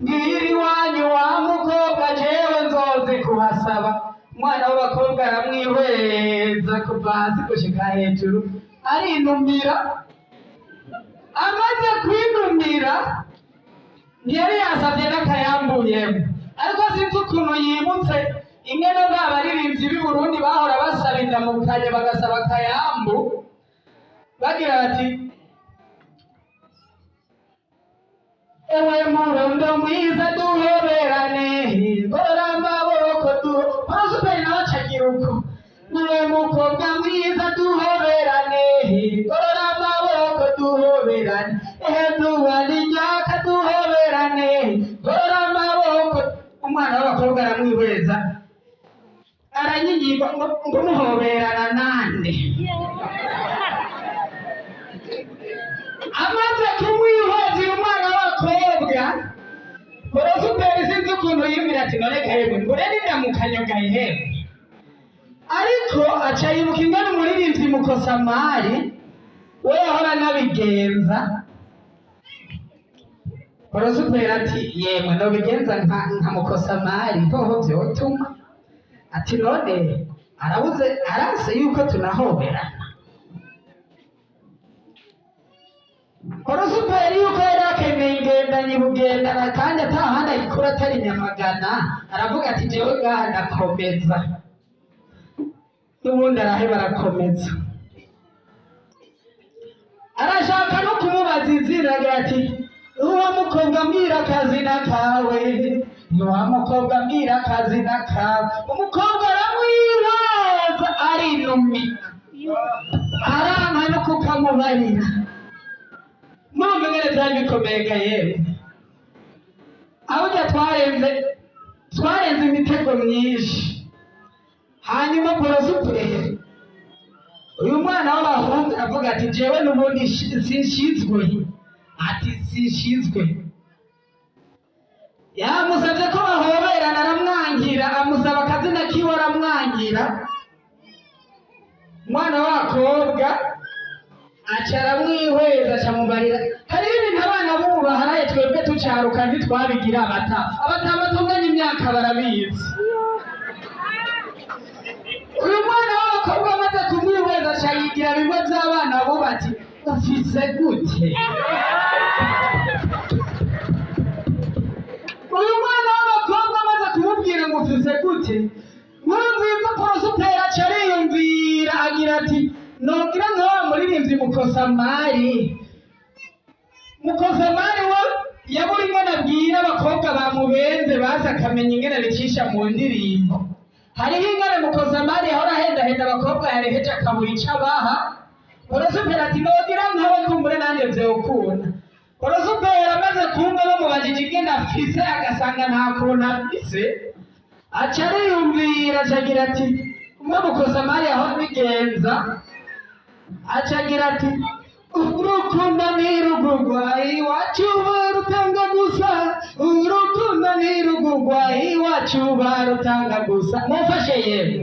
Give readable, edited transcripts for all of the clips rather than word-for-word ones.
Mbwira iwanyu wa mukobwa, jewe nzoze kuhasaba. Umwana w'abakobwa aramwihweza kuva hasi gushika hejuru, arinumira. Amaze kwinumira, ntiyari yasavye n'akayambuyemo, ariko sinzi ukuntu yimutse ingene ba baririmbyi b'i Burundi bahora basaba indamukanya, bagasaba akayambu, bagira bati: "Ewe murundo mwiza, duhoberane, gorora amaboko du." Porosuperi nawe acagira uko: "Ewe mukobwa mwiza, duhoberane, gorora amaboko duhoberane, ehe zuba riryaka, duhoberane, gorora amaboko." Umwana w'abakobwa aramwihweza, aranyinyigwa ngo muhoberana nande? Amaze kumwihweza uyu mwana w'abakobwa, Porosuperi sinzi ukuntu yiyumvira ati: "None gahemwe, ngure n'indamukanyo gahemwe." Ariko aca yibuka ingene umuririmbyi Mukosamari we yahora anabigenza. Porosuperi ati: "Yemwe, nobigenza nka Mukosamari hoho vyotuma." Ati: "None arabuze, aranse yuko tunahoberana." Porosuperi yuko yari akeneye ingendanyi bugendana, kandi atahandi ayikura atari Nyamagana, aravuga ati: "Jewe ngaha ndakomeza." N'ubundi araheba, arakomeza, arashaka no kumubaza izina, agira ati: "Uwo mukobwa, mbwira akazina kawe, wa mukobwa, mbwira akazina kawe." Umukobwa aramwibaza, arinumira, aranka no kukamubarira. Murumva ingene vyari bikomeye ga yemwe! Aburya twarenze imitego myinshi. Hanyuma Porosuperi, uyu mwana w'abahungu, aravuga ati: "Jewe n'ubundi sinshizwe." Ati: "Sinshizwe." Yamusabye ko bahoberana, aramwangira. Amusaba akazina kiwe, aramwangira. Umwana w'abakobwa aca aramwihweza, acamubarira. Hariho ibintu abana b'ubu baharaye, twebwe tucaruka ntitwabigira. Abata abatama tunganya imyaka barabizi. Uyu mwana w'abakobwa amaze kumwihweza, aca yigira bimwe by'abana bo, bati: "Ufise gute?" Uyu mwana w'abakobwa amaze kumubwira ngo: "Ufise gute?" Nkuru nziza Porosuperi aca ariyumvira, agira ati: "Nogira nka wa muririmbyi Mukosamari." Mukosamari we yabura ingene abwira abakobwa bamubenze, baza akamenya ingene abicisha mu ndirimbo. Hariho ingene Mukosamari yahora ahendahenda abakobwa, yareheje akabura ico abaha. Porosuperi ati: "Nogira nkawe, kumbure nanjye vyokunda." Porosuperi amaze kumva bamubajije ingene afise, agasanga nta kuntu afise, aca ariyumvira, aca agira ati: "Umwe Mukosamari yahora abigenza." Aca agira ati: "Urukundo ntirugurwa, iwacu barutanga gusa, urukundo ntirugurwa, iwacu barutanga gusa." Mumfashe yemwe: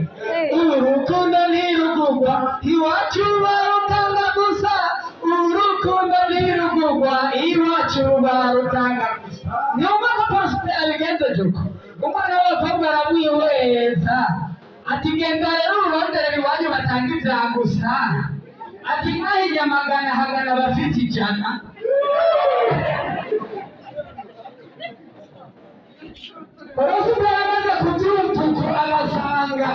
urukundo ntirugurwa, iwacu barutanga gusa, urukundo ntirugurwa, iwacu barutanga gusa. Nyuma ko Porosuperi abigenzeje uko, umwana w'abakobwa aramwihweza, ati: "Genda rero ururonderera iwanyu batanga ibya gusa." Ati: "Nkaho inyamagana hagana abafite 100." Porosuperi amaze kubyumva uko, agasanga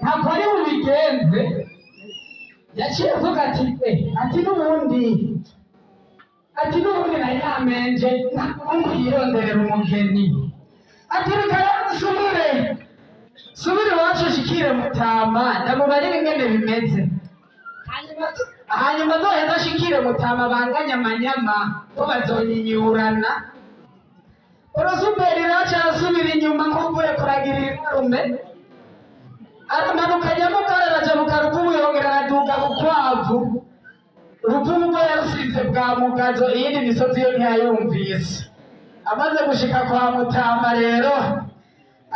ntabwo ari bubigenze, yaciye avuga ati: "Eh," ati: "N'ubundi," ati: "n'ubundi nari namenje ntabwo yironderera umugeni." Ati: "Reka rero nsubire, subire iwacu, nshikire Mutama, ndamubarire ingene bimeze, hanyuma nzoheza ashikire Mutama banganye amanyama ko bazonyinyurana." Porosuperi rero aca arasubira inyuma nk'uvuye kuragira irarume, aramanuka Nyamugari, arajabuka Ruvubu, yongera araduga Bukwavu. Ruvubu ubwo yarusize bwa Mugazo, iyindi misozi yo ntiyayumvise. Amaze gushika kwa Mutama rero,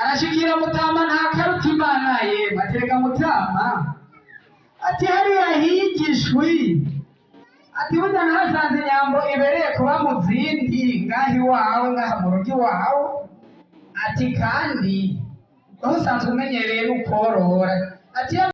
arashikira Mutama nta karuta Imana yemwe, atereka Mutama, ati: "Hariya higishwi." Ati burya nahasanze inyambo ibereye kuba mu zindi ngaha iwawe, ngaha mu rugo iwawe. Ati kandi aho usanzwe umenyereye n'ukworora, ati iyo